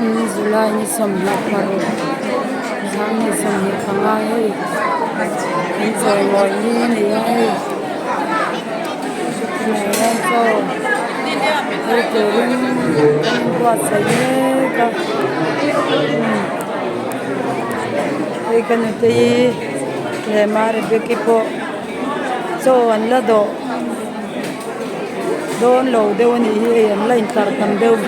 July ni 26 2025 hei an chawimawi ni a ni a hei tunah hian chaw ei turin an inbuatsaih mek a hei ka nutei leh Marebeki pawh chaw an la dawh. Dawn lo deuh a nih hi hei an la intlar tam deuh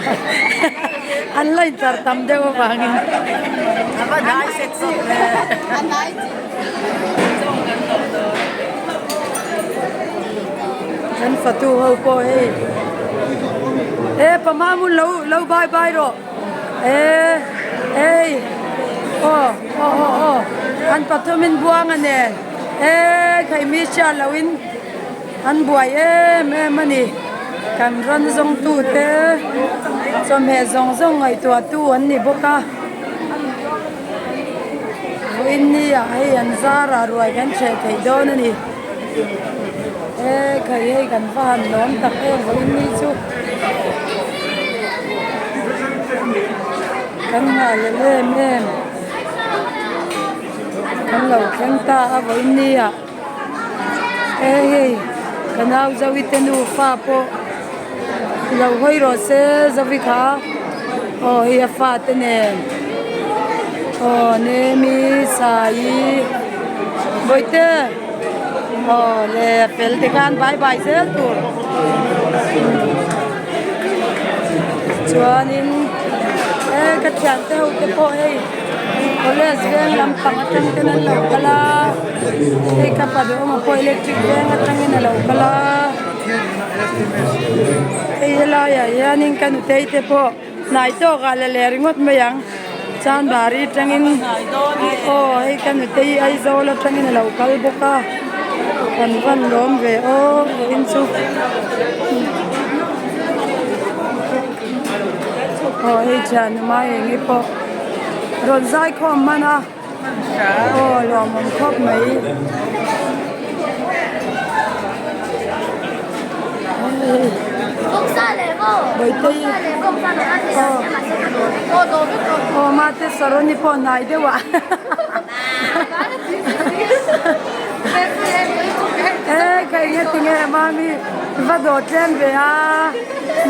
an la intlar tam deuh avangin kan fatu ho pawh hei e pama hmun lo lo bye bye rawh e ei aw aw aw aw an pathumin buang a nen e khaimi hriat lohin. An buai em em a ni. Kan rawn zawngtute chawhmeh zawng zawng ngaihtuahtu an ni bawk a. Vawiin ni ah hei an zarah ruai kan chheh theih dawn a ni. E khai hei kan va han lawm tak em vawiin ni chu. Kan nghahhlelh em em. Kan lo thleng ta a vawiin ni ah. He hei ka nau Zoe te nufa pawh lo hawi rawh se Zoe kha aw hei a fate nen aw Nemi Sai Bawihte aw le a fel te khan bye bye zel tur chuanin he ka thiante ho te pawh hei. College veng lampang atang ten an lo kal a hei ka pa duhawm a pawh electric veng atangin a lo kal a hei helaiah hianin ka nutei te pawh hnai tawkah la leh ringawt mai ang chanbari atangin aw hei ka nutei Aizawl atangin a lo kal bawk a kan van lawm ve aw vawiin chu. Aw hei thian mai eng nge pawh rawn zai khawm hman a aw lawmawm khawp mai aw mate saroni pawh hnai deuh ah e ka eng tinge mami va dawh tlem ve a.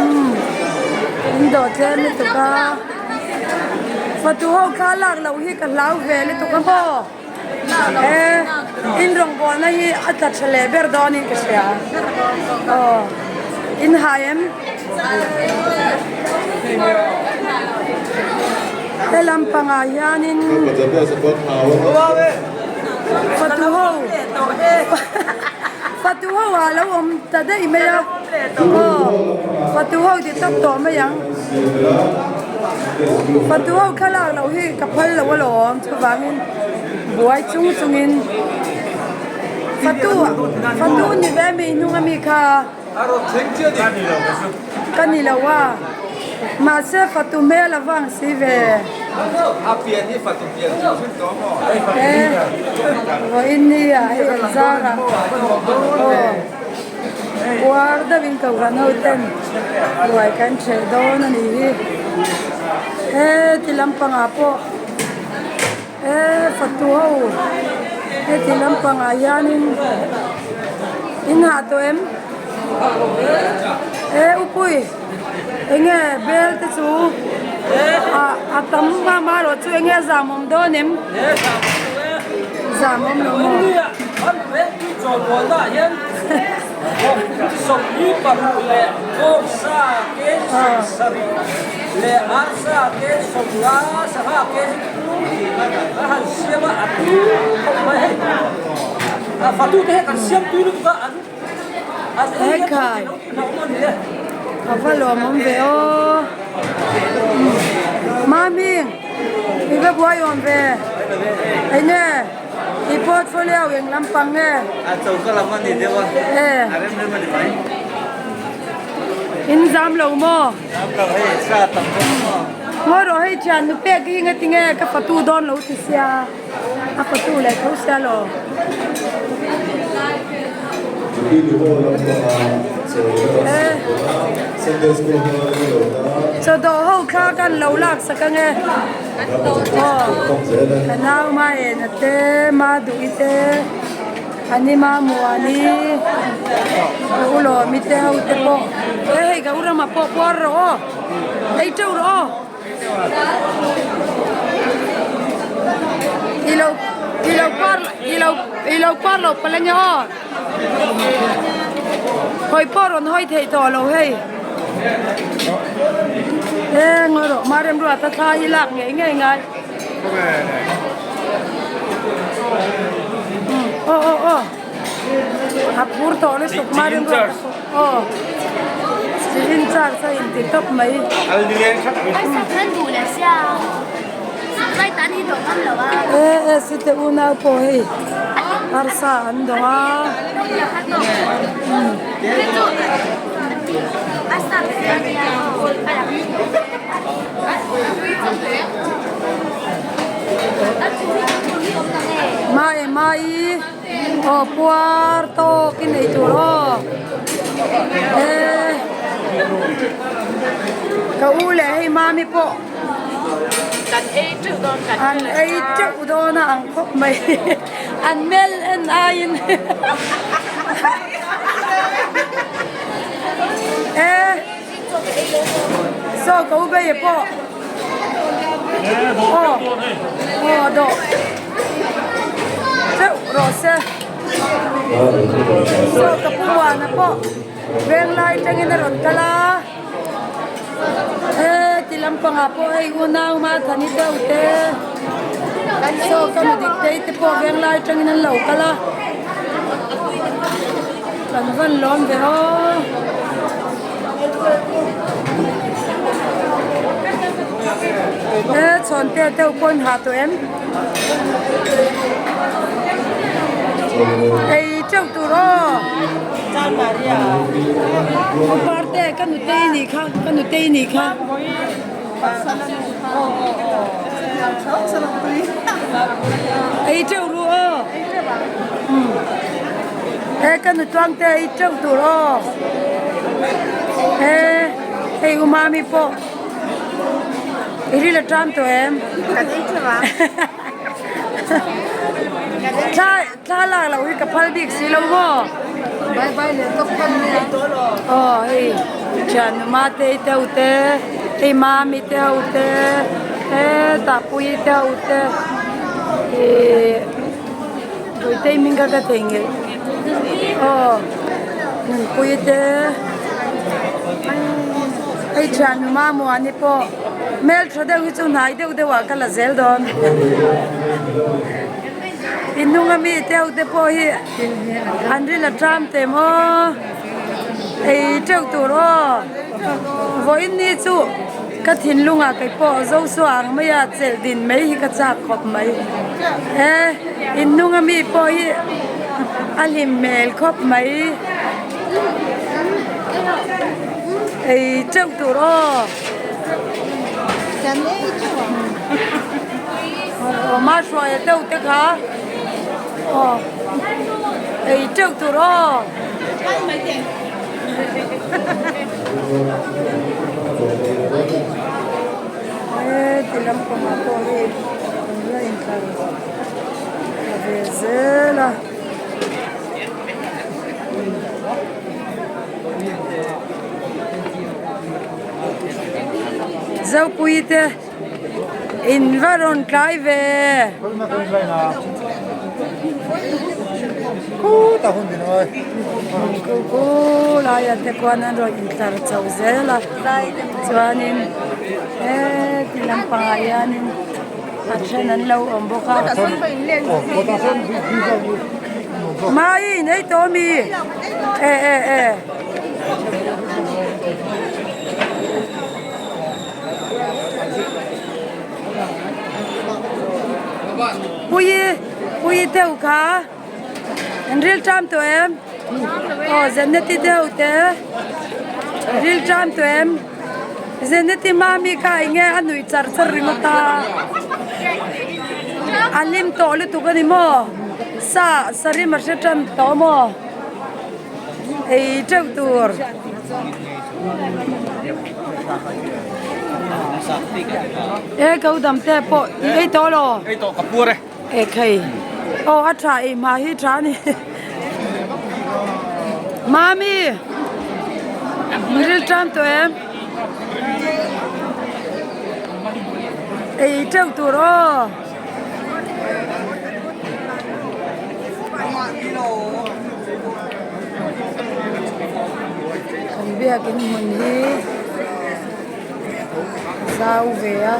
Umm in dawh tlem lutuk a fatu ho kha lak loh hi ka hlau ve lutuk a maw e in rawngbawlna hi a tla tha leh ber dawn in ka hria aw in hai em he lampangah hianin fatu ho fatu ho ah lo awm ta daih mai a. Aw fatu ho ti tawp tawh mai ang fatu ho thlalak loh hi ka phal lo alawm chuvangin buai chung chungin fatu fatu ni ve mi hnung ami kha ka ni lo a mahse fatu hmel a vang si ve e vawiin ni ah hei an zar a aw. Puar deuhin kohhran ho ten ruai kan ṭhelh dawn a nih hi. He ti lampangah pawh he fatu ho heti lampangah hianin in hah tawh em? He upui enge bel te chu a tam mam erawh chu enge a zamawm dawn em? Zamawm lo maw? Ekhai a va lawmawm ve aw Mami i va buai awm ve enge i portfolio eng lampang nge A choka lam a ni deuh a a rem rem a ni mai In zam lo maw Zam lo hei sa tam bawk a maw Ngawi rawh hei thian nu pek hi ngatinge ka fatu dawn lo ti sia. A fatu leh tho sia lo. E Chaw dawh ho kha kan lo lak sak ange aw ka nau ma en a te ma duh i te ani ma muani ka u lawm i te ho te pawh he hei ka u ramah pawh puar rawh aw ei teuh rawh aw. I lo i lo par i lo i lo par lo palh ania aw hawi pawh rawn hawi theih tawh lo hei eng erawh mah remruata thla hi lak ngei ngei ngai aw aw aw a phur tawh lutuk mah remruata aw in charge a inti tawp mai. E e te unau pawh hei arsa an dawng a. Mai mai aw puar tawk i nei tur aw e ka u leh hei mami pawh. Kan ei teuh dawn kan An ei teuh dawn a ang khawp mai an mel en aiin e saw ka u bei pawh aw aw dawh teuh rawh se saw ka pu muana pawh venglai tangin a rawn kal a. He ti lampangah pawh hei unau Mathani deuh te saw ka mi dik tei te pawh venglai atangin an lo kal a kan van lawm ve aw. He chhawnte deuh pawh in ha tawh em ei teuh tur aw. Aw parte ka nutei nih kha ka nutei nih kha. Ei teuh ru aw. He ka nutluang te ei teuh tur aw. He hei u mami pawh i ril a ṭam tawh em? Kan ei teuh a. Thla Thla lak loh hi ka phal bik si lo maw? Bye bye leh tawp khan mai a. Aw hei thian numa te i te ho te, hei mami te ho te, he tahpui te ho te ihh Puitei hming kha ka theihnghilh aw Nunpui te hei thian numa Muani pawh hmeltha deuh hi chu hnai deuh deuh ah ka la zel dawn. I hnunga mi te ho te pawh hi an ril a tram teh maw ei teuh tur aw vawiin ni chu ka thinlungah kei pawh Joshua ang maia chelh din mai hi ka chak khawp mai e in hnunga mi pawh hi a hlim hmel khawp mai ei teuh tur aw. Aw ma hruai a deuh te kha aw ei teuh tur aw. He ti lampangah pawh hei an la intlar ta ve zel a. Zopui te. In va rawn tlai ve. Ku laia te khuan an rawn intlar chho zel a chuanin heti lampangah hianin a then an lo awm bawk a. Mai nei tawh ami? E e e. Pui pui deuh kha an ril ṭam tawh em? Aw Zeneti deuh te ril ṭam tawh em? Zeneti mami kha eng nge a nuih char char ringawt a a hlim tawh lutuk a ni maw? Sa sarima hre ṭan tawh maw? Ei teuh tur. E ko dam te pawh i ei tawh lo. Ei tawh ka puar e. E khei. Aw a tha ei hma hi tha a ni. Mami! Ril ṭam tawh em? Ei teuh tur aw. Kan biakin hmun hi a zau ve a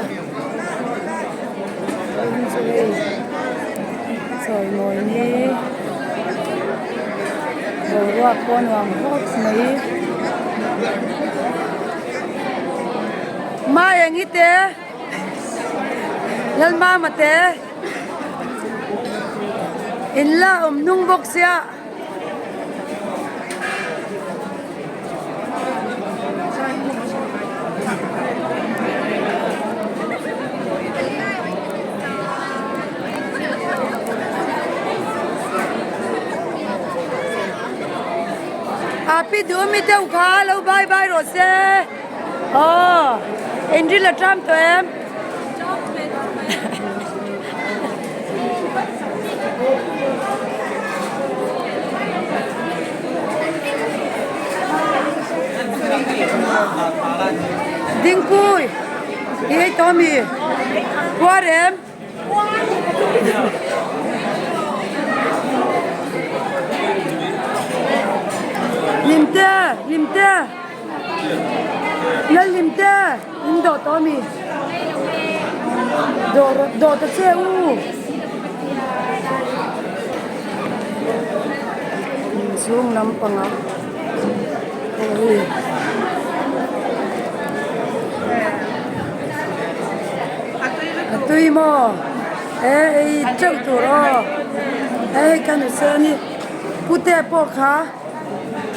tin chu hei chawimawi ni boruak pawh nuam khawp mai mai ang i te. Lalmama te in la awm hnung bawk sia. A pi duh mi deuh kha lo bye bye rawh se. Aw, in ril a ṭam tawh em? Dingpui, i hei tawh mi? Puar em? Limte, limte. Lallim te in dawh tawh a mi? Dawh rawh dawh ta che u. Inchhung lampangah pawh hei a tui maw? E ei teuh tur aw. Hei ka nuse a ni. Pute pawh kha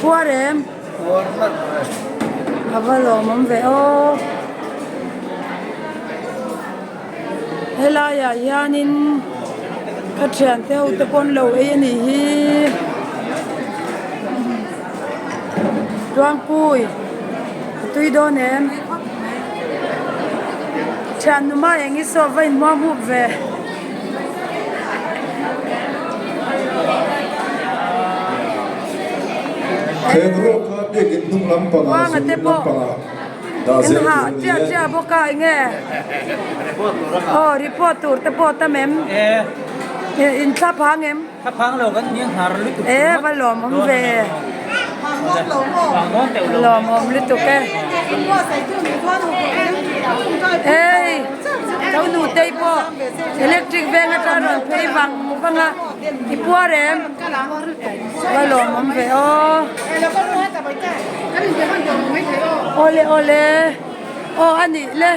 puar em? A va lawmawm ve aw. Helaiah hianin ka thiante ho te pawh an lo ei a nih hi. Tuangpui a tui dawn em? Thiannu mai eng i saw va inhmuam hup ve. He ruak kha biakinn hnung lampangah zungin lampangah dah zel tur a ni e. Aw report tur te pawh tam em? In thla phang em? Thla phang lo kan nia nghar lutuk. E va lawmawm ve. Lawmawm lutuk e. Ei ka nutei pawh electric veng atang rawn phei vang vang a i puar em? Va lawmawm ve aw. Awle awle aw a nih le.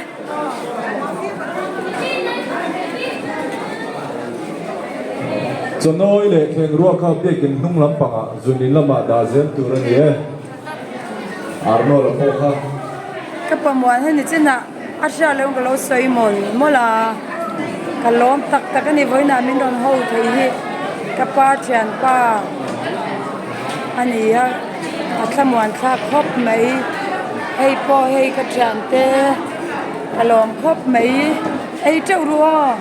Chawnawi leh thleng ruak kha biakin hnung lampangah zunin lamah dah zel tur a ni e. Arnold a pawh kha. Ka pamuan hei ni chinah a hriat loh in ka lo sawi mawl mawl a, ka lawm tak tak a ni vawiinah min rawn ho thei hi ka pa thianpa a ni a, a thlamuan thlak khawp mai, hei pawh hei ka thiante ka lawm khawp mai, ei teuh ru aw.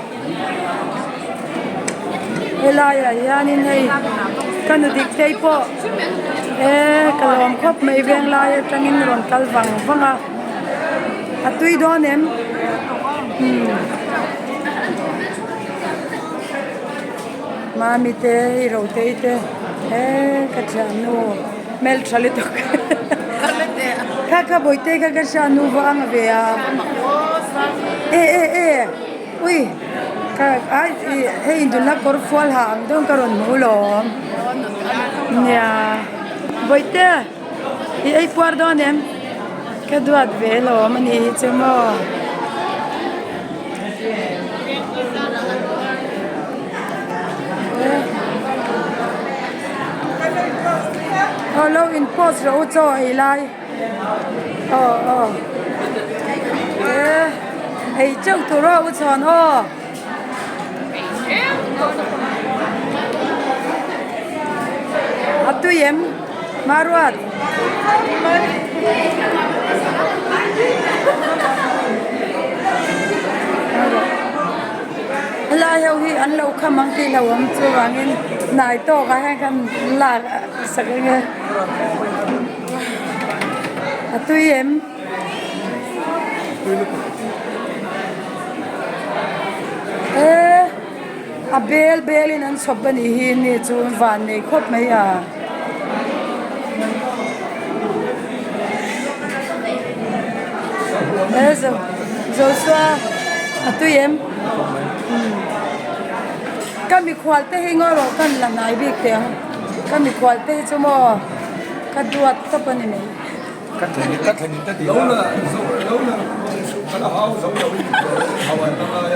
Helaiah hianin hei ka nu dik phei pawh e ka lawm khawp mai veng lai atangin rawn kal vang vang a a tui dawn em umm mami te hei rotei te e ka thiannu hmeltha lutuk kha kha bawihte kha ka hriatnu va ang ve a e e e. Ui ka ai hei indunna kawr fual ha ang dawn ka rawn hmu lawm nia bawihte i ei puar dawn em ka duat ve lawm a nih hi chu maw. Aw lo in post rawh u chaw ei lai. Aw aw e ei teuh tur aw u chhawn aw. A tui em? Maruat. Helai ho hi an lo kham ang tih lo awm chuvangin hnai tawkah hian khan lak sak eng e. A tui em? E a bel bel in an chhawp a nih hi ni chu van nei khawp mai a. E zo Joshua a tui em? Ka mikhual te hi ngaw rawh kan la hnai bik teh ang ka mikhual te hi chu maw ka duat tawp a ni mai.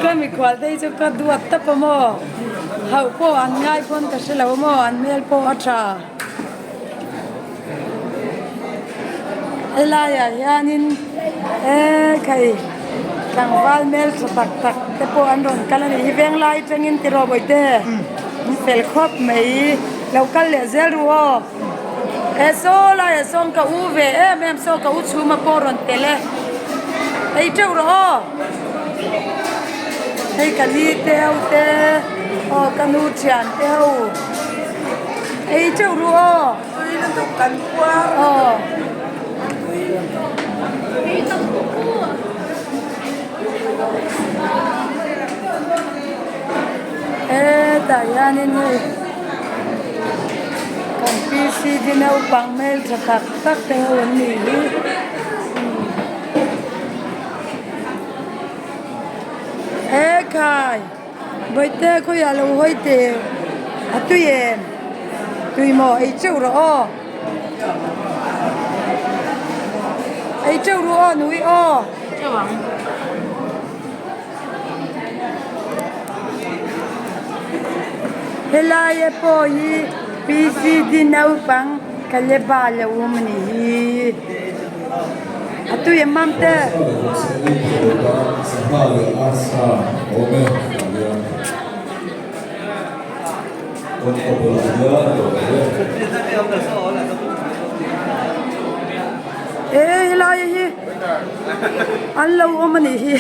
Ka mikhual te hi chu ka duat tawp a maw hauh pawh an ngai pawn ka hre lo a maw an hmel pawh a tha. Helaiah hianin eee khai tlangval hmel tha tak tak te pawh an rawn kal a nih hi venglai atangin tiraw bawihte an fel khawp mai lo kal leh zel ru aw he saw laiah sawn ka u ve em em saw ka u chhuma pawh rawn tel e ei teuh rawh aw hei ka ni te ho te aw ka nu thian te ho. Ei teuh ru aw. Tui lutuk kan puar. Aw. Tui lutuk. E tah hianin hei kan PCD naupang hmeltha tak tak te ho an nih hi. E khai. Bawihte khawiah lo hawi teh a tui em? Tui maw ei teuh rawh aw. Ei teuh ru aw nui aw. Teuh ang. Helai e pawh hi PCD naupang Kaleba lo awm a nih hi. A tui em mam te? E helai hi an lo awm a nih hi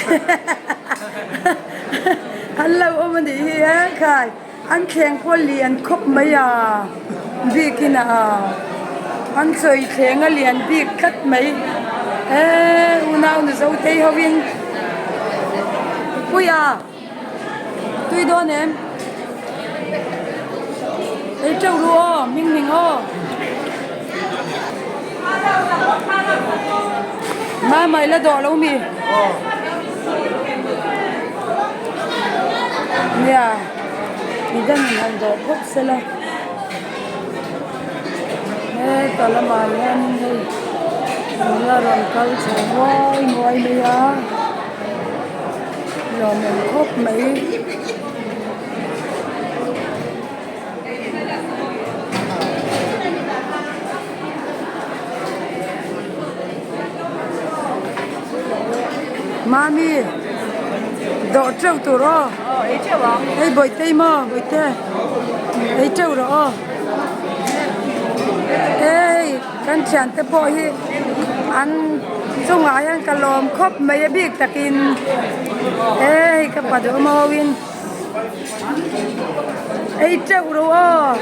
an lo awm a nih hi e khai. An thleng pawh lian khawp mai a, bikin a an sawi thleng a lian bik tlat mai eee unau nu zo tei ho in puia tui dawn em ei teuh ru aw hming hming aw mama i la dawh lo mi. Nia midangin han dawh phawt sela heta lamah hianin hei nula rawn kal chho muai muai mai a lawmawm khawp mai. Mami dawh teuh tur aw hei bawihte maw bawihte ei teuh rawh aw hei kan thiante pawh hi an chungah hian ka lawm khawp mai a bik takin hei ka pa duh mawiin. Ei teuh ro aw.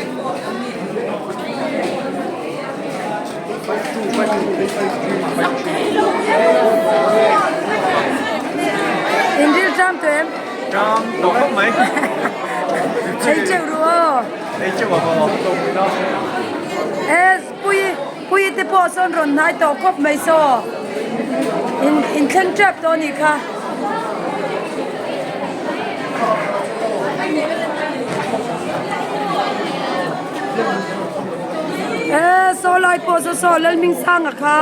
In ril tram tawh em? Tram tawh khawp mai. Ei teuh ro aw. Ei teuh ang aw. E pui pui te pawh sawn rawn hnai tawh khawp mai saw. In in thleng tep tawh a nih kha. E saw lai pawh saw saw Lalhmingsanga kha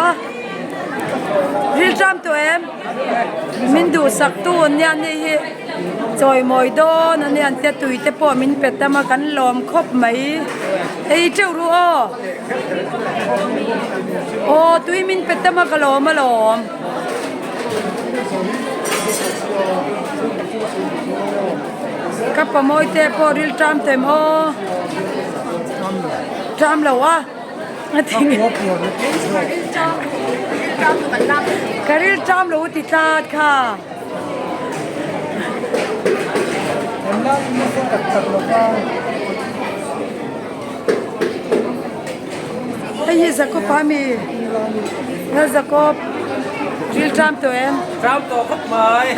rilṭam tawh em min duhsak tu an nia ni hi chawimawi dawn a nia an tia tui te pawh min pe tam a kan lawm khawp mai ei teuh ru aw aw tui min pe tam a ka lawm alawm. Ka pamawi te pawh ril ṭam tem aw ṭam lo a. Ka rilṭam lo ti tlat kha. Hei hi Jacob a mi? Hel Jacob, rilṭam tawh em? Ṭam tawh khawp mai.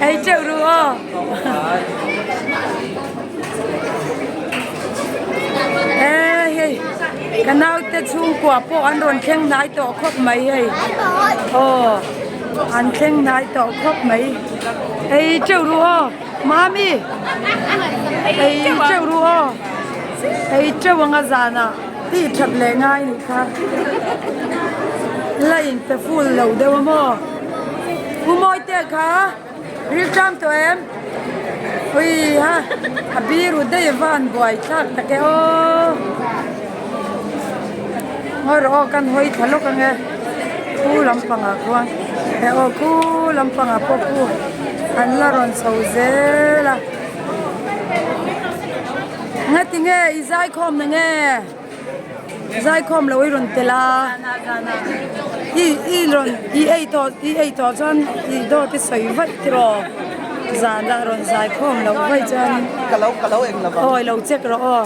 Ei teuh ru aw. Ee hei ka naute chhungkua pawh an rawn thleng hnai tawh khawp mai hei aw an thleng hnai tawh khawp mai ei teuh ru aw mami ei teuh ru aw ei teuh anga zanah tih that leh ngai nih kha la in pe full lo deuh a maw u mawite kha. Rilṭam tawh em? Ui ha, a biru daih a van buai thlak tak e aw. Ngawi rawh aw kan hawi thla lawk ang e. Khu lampangah khuan e aw khu lampangah pawh khu an la rawn chho zel a. Ngatinge i zaikhawm na nge? Zaikhawm lo i rawn tel a, i i rawn i ei tawh i ei tawh chuan i dawt i sawi vaih tiraw zan ah rawn zaikhawm loh vaih chuan aw i lo check rawh aw.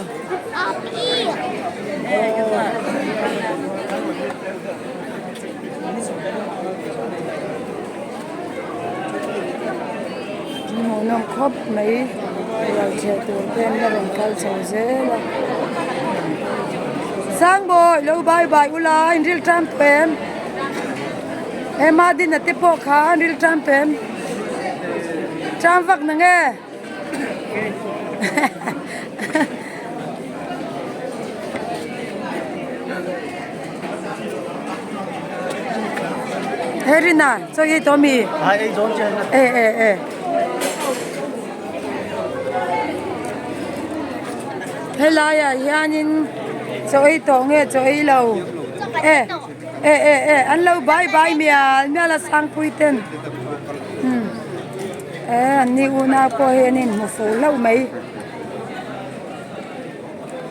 Hmuhnawm khawp mai rualcheh tur te an la rawn kal chho zel a Sangbawi lo bye bye ula in ril ṭam tawh em Emma Dina te pawh kha an ril ṭam tawh em ṭam vak na nge He Rina chaw i ei tawh ami? Ai ei dawn chian a. E e e. Helaiah hianin chaw ei tawh nge chaw ei lo? E e e e an lo bai bai mial mial a sangpui ten. Umm e an ni unau pawh hi an inhmu fuh hlauh mai.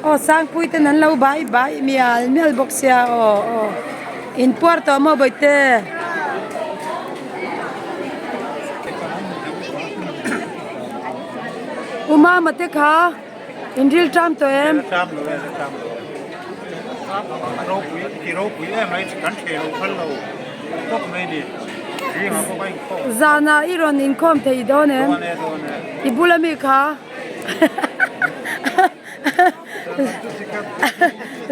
Aw Sangpui ten an lo bai bai mial mial bawk sia aw aw in puar tawh maw bawihte. U Mama te kha in ril ṭam tawh em? Ṭam lo e, ṭam lo. Ropui, ti ropui em mai kan ṭhe lo phal lo tawp mai ni. Zingah pawh ka inkhawm. Zanah i rawn inkhawm thei dawn em? Dawn e, dawn e. I bula mi kha?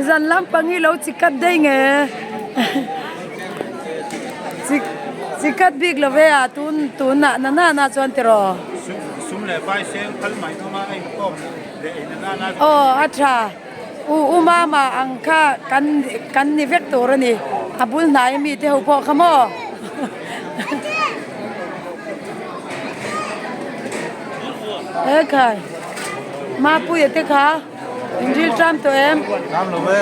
Zan lampang hi lo chikat daih nge chikat bik lo ve a tun tunah na na na chuan tiraw. Sum leh vai seng phal mai nawm a a inkhawm leh ei na na na. Aw a tha u u mama ang kha kan kan ni vek tur a ni a bul hnai ami te ho pawh kha maw. He khai Mapuia te kha in ril ṭam tawh em? Ṭam lo e.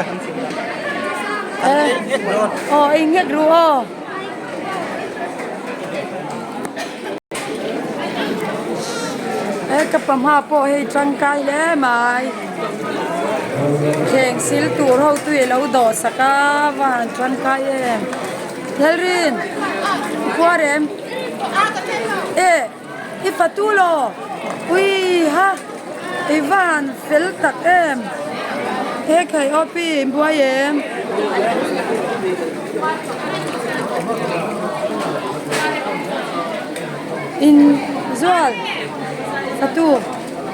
Aw ei nghet ru aw. He ka pahma pawh hei tangkai hle mai. Thleng sil tur ho tui a lo dawh sak a va han tangkai em. Lalrin khuar em? E i fatu law ui ha i va han fel tak em he khai aw pi in buai em. In zual fatu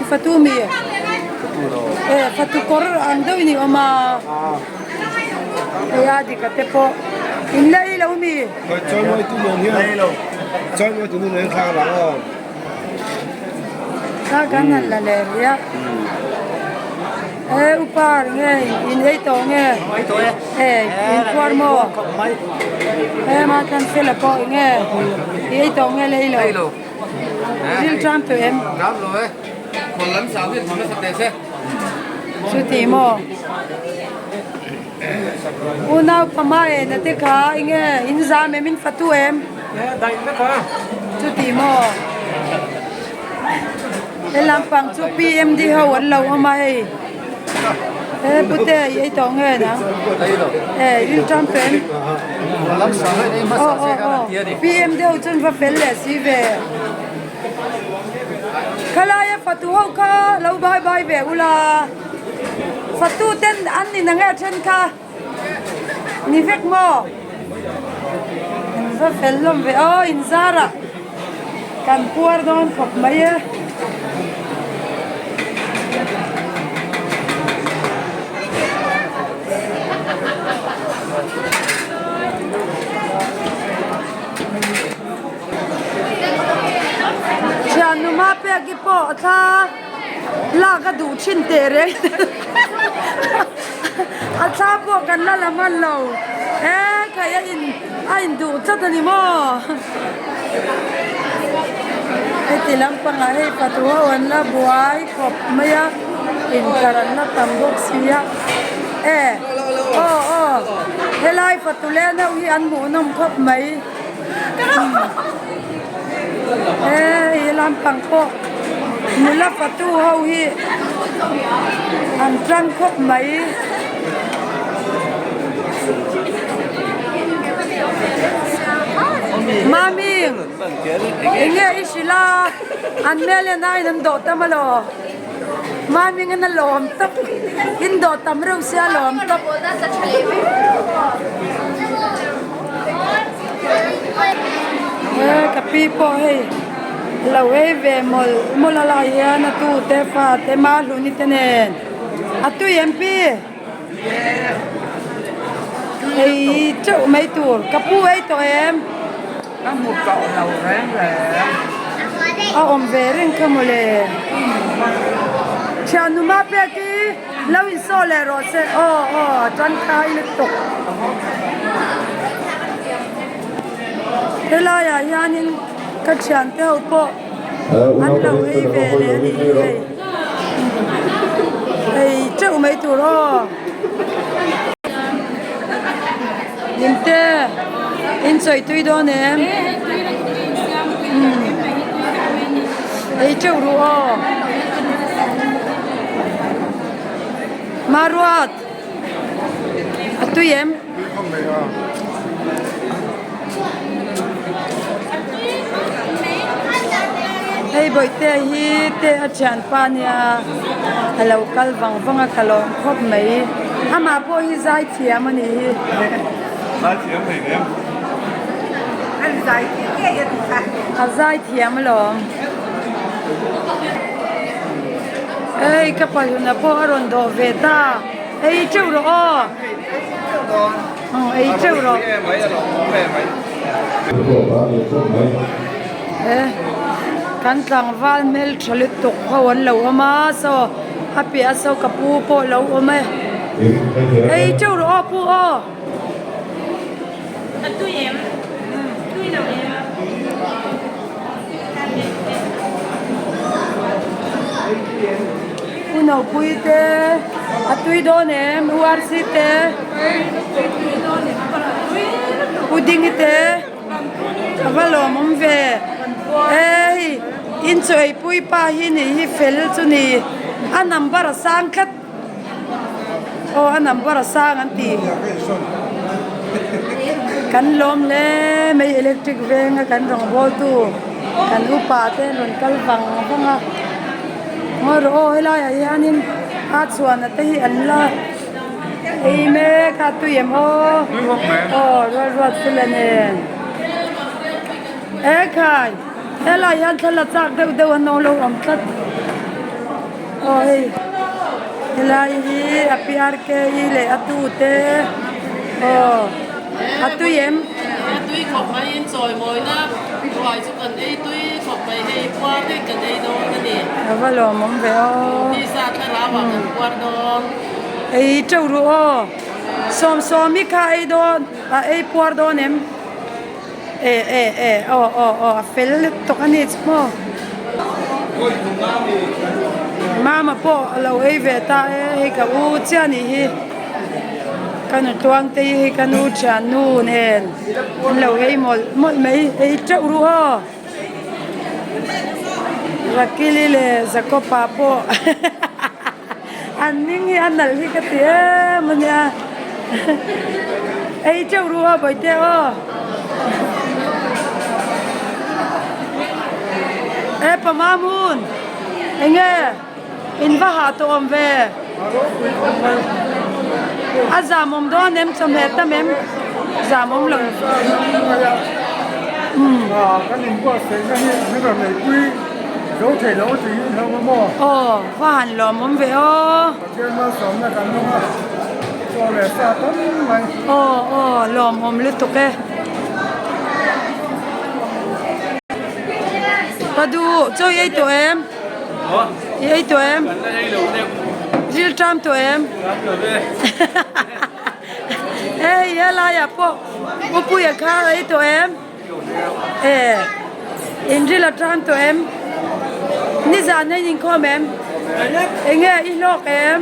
i fatu mi e fatu kawr ang deuh in i awm a. Hei a dik a te pawh in la ei lo mi? Kha kan han la leh rih a. E upa nge in ei tawh nge? E in khuar maw? E ma tlan fela pawh nge i ei tawh nge la ei lo? Ril ṭam tawh em? Chuti maw? Unau pama e na te kha enge in zam em in fatu em? Chuti maw? He lampang chu PMD ho an lo awm a hei. E pute i ei tawh nge nang? E rilṭam pen. Aw aw aw PM deuh chuan va fel leh si ve. Khalaia fatu ho kha lo bai bai ve ula. Fatu ten an ni na nge then kha ni vek maw? An va fel hlawm ve aw inzarah kan puar dawn khawp mai e. Thiannu Mapeki pawh a thla lak a duh thin teh reng a thla pawh kan la la hman lo e khaih a in a in duh tlat a ni maw heti lampangah hei patu ho an la buai khawp mai a inkar an la tam bawk si a e aw aw helai fatu len ho hi an hmuhnawm khawp mai. He lampang pawh nula fatu ho hi an tang khawp mai. Mami enge i hrilh a an hmel en aiin an dawh tam alaw Mami in a lawm tawp in dawh tam reuh sia a lawm tawp. He ka pi pawh hei lo ei ve mawlh mawlh a lai hian a tu te fa te ma hluni te nen a tui em pi ei teuh mai tur ka pu ei tawh em ka hmu tawh lo reng reng a awm ve reng kha mawle thiannu ma pek i. Lo insaw leh rawh se aw aw tangkai lutuk. Helai ah hianin ka thiante ho pawh an lo ei ve leh a nih hi hei. Ei teuh mai tur aw. Nimte in sawi tui dawn em? Ei teuh ru aw. Maruat a tui em? Hei bawihte hi te a thianpa nia a lo kal vang vang a ka lawm khawp mai amah pawh hi zai thiam a nih hi. Zai thiam thei em? A zai thiam alawm. Hei ka pahluna pawh a rawn dawh ve ta. Ei teuh rawh aw. Ei teuh rawh. E kan tlangval hmel tha lutuk ho an lo awm a saw a piah a saw ka pu pawh lo awm e. Ei teuh rawh aw pu aw. U Nopui te a tui dawn em U RC te U Dingi te a va lawmawm ve hei in chaw ei pui pa hi nih hi fel chu ni a number a sang tlat aw a number a sang an ti kan lawm hle mai electric venga kan rawngbawltu kan upa te an rawn kal vang vang a ngawi rawh aw helaiah hianin a chhuana te hi an la ei mek a tui em aw aw rual ruat fela nen ekhai helaiah hian thla la chak deuh deuh an lo awm tlat. Aw hei helai hi a PRK-i leh a tu te aw a tui em? A tui khawp mai in chawi mawina ruai chu kan ei tui khawp mai hei puar vek kan ei dawn a ni. A va lawmawm ve aw. Tisa thlarau ah kan puar dawn. Ei teuh ru aw. Sawmsawmi kha ei dawn a ei puar dawn em? E e e aw aw aw a fel lutuk a ni chu maw. Mama pawh a lo ei ve ta e hei ka u chiah anih hi ka nu tluang te hi hei ka nu thiannu nen an lo ei mawlh mawlh mai ei teuh ru aw Rakili leh Jacob-a pawh. An hming hi a nalh hi ka ti em a nia. Ei teuh ru a bawihte aw. E pama hmun enge in va hah tawh awm ve. A zam awm dawn em chawhmeh tam em zam awm lo. Kan inbuatsaihna hi min rawn neipui zo thei lo tih hi hlauh a maw? Aw va han lawmawm ve aw. Pathian malsawmna kan awm a, chaw leh sa tam mai. Aw aw lawmawm lutuk e. Ka duh chaw i ei tawh em? I ei tawh em? Ril ṭam tawh em? Hei helaiah pawh Upuia kha a ei tawh em? E in ril a ṭam tawh em? Nizan hian inkhawm em? Enge i hlawk em?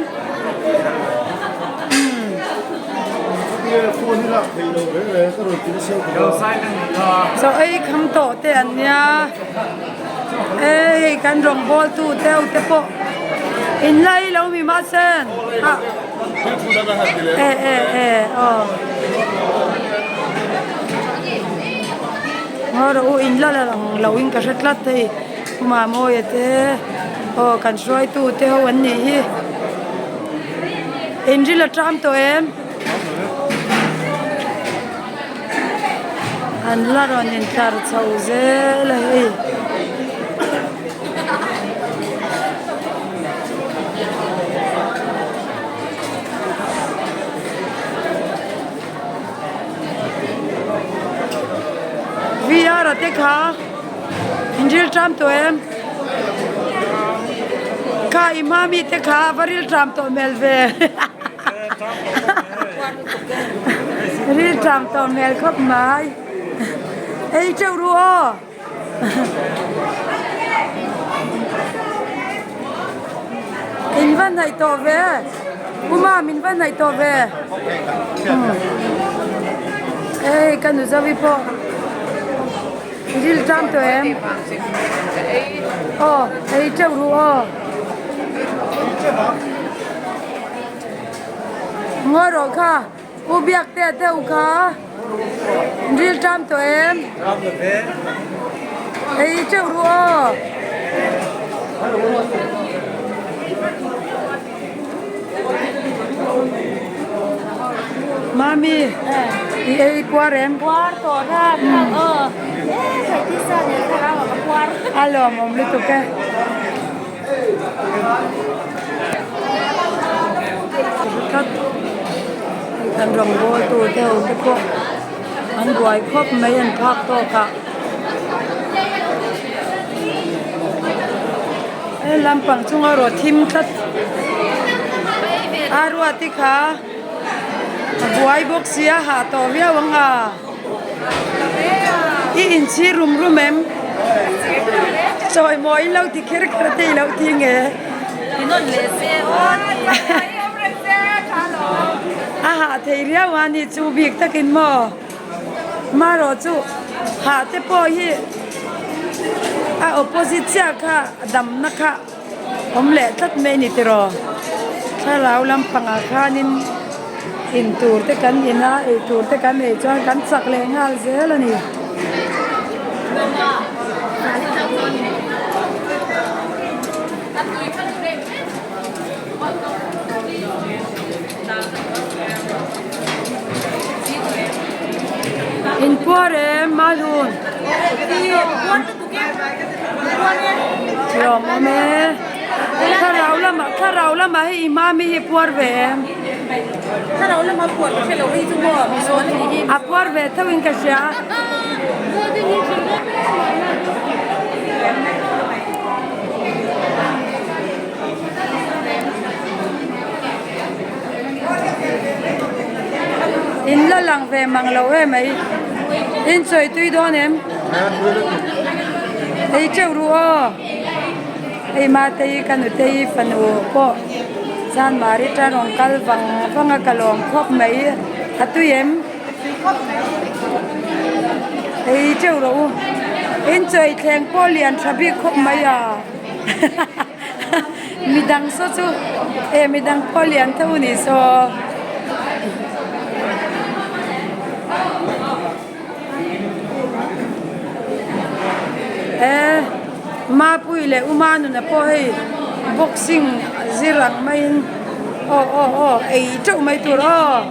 Chaw ei kham tawh te an nia. E hei kan rawngbawl tu deuh te pawh in la ei lo mi mahse e e e aw. Ngaw rawh u in la la ang lo in ka hre tlat hei Pu Mamawia te aw kan hruaitu te ho an nih hi. In ril a ṭam tawh em? An la rawn intlar chho zel a hei. VR a te kha in ril ṭam tawh em? Kha i hma mi te kha va ril ṭam tawh hmel ve. Ril ṭam tawh hmel khawp mai. Ei ṭeuh ru aw. In va hnaih tawh ve. U Mam in va hnaih tawh ve. Ei ka nu Zovi pawh ril ṭam tawh em? Aw ei ṭeuh ru aw. Ngawi rawh kha. U biak te a deuh kha ril ṭam tawh em? Ei ṭeuh ru aw. Mami, i ei puar em? Puar tawh rak rak aw. E hei tisa nen kha rang ah ka puar. A lawmawm lutuk e. Kan rawngbawl tur te ho te pawh an buai khawp mai an phak tawk ah he lampang chunga rawh thim tlat a ruat i kha a buai bawk sia hah tawh viau ang a. I inchhir rum rum em? Chawi maw in lo ti kher kher te i lo ti nge? A hah thei riau a ni chu bik takin maw? Marawh chu hah te pawh hi a opposite chiah kha damna kha awm leh tlat mai a ni tiraw? Thlarau lampangah khanin in tur te kan in a, ei tur te kan ei chuan kan chak leh nghal zel a ni. Inpuar em Malhun? Lawm awm e. Thlarau lamah thlarau lamah hei i hma mi hi puar ve em? Thlarau lamah puar ka hre lo hei chu maw mizawn a nih hi. A puar ve tho in ka hria. In la lang ve mang lo em mai. In sawi tui dawn em? Ei teuh ru aw. Hei Matei ka nutei fanu pawh Chanmari tan rawn kal vang vang a ka lawm khawp mai. A tui em? Ei teuh rawh u. In chawi thleng pawh lian tha bik khawp mai a. Midang saw chu eh midang pawh lian tho a ni saw. Eh Mapui leh Uma nuna pawh hei boxing zir ang maiin aw aw aw ei teuh mai tur aw.